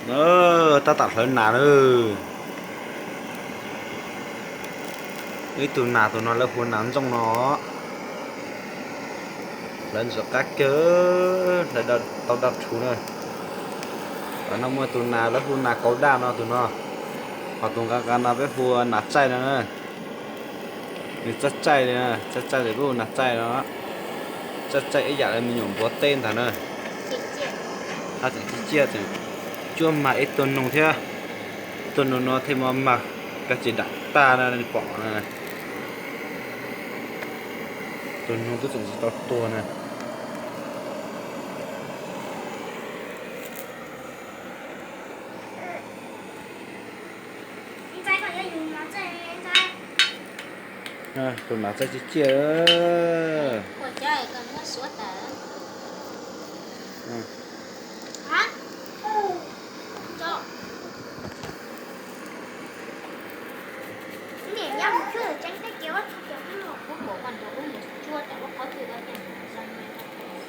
Na, tab tom hlawv nas na. Ib tug nas, tus no lawv hu nas ntsooj no. Hlawv ntxim qab kawg, hlawv tau daj rhuv na. Tam no muaj tus nas lawv hu nas kaus daj no tus no. Ho tus nqa nqa no peb hu nas txaij no na. Nws txaij txaij li, txaij txaij li peb hu nas txaij no. Txaij txaij ib yam li me nyuam npua teb ntag na. Hab tseem ciaj ciaj tseem cuab mag ib tug noog thiab. Tus noog no thiaj maj mag, koj tsis dam tag na pom na. Tus noog twb tseem tsis tau tuag na. Tus nas txaij ciaj ciaj.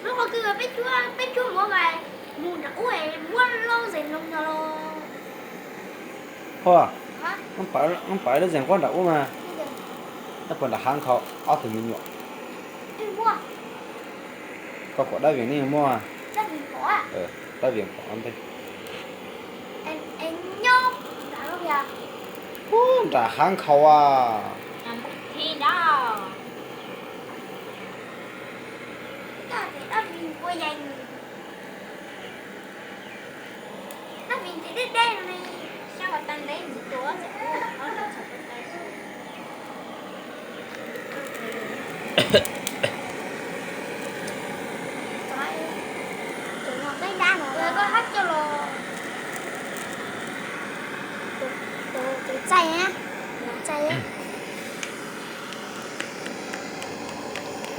Lub qhov kws peb cuab, peb cuab muab mas mus nram ub muab loj zeeg no los. Ho, wb pais lub zeeg nquab nram ub mas. Tab puas nram hav nkhaus ob tug me nyuam? Koj pom dab vias ne muaj? Dab vias pom ntej. Ub, nram hav nkhaus as.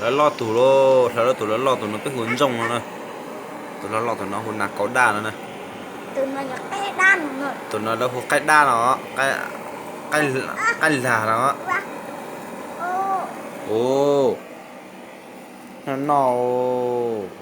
Hlawv loj tus lauj, hlawv loj tus, loj loj tus no peb hu ntsooj no na. Tus loj loj tus no hu nas kaus daj no na. Tus no lawv hu qaib daj no, qaib lag no. Ub, noj noj.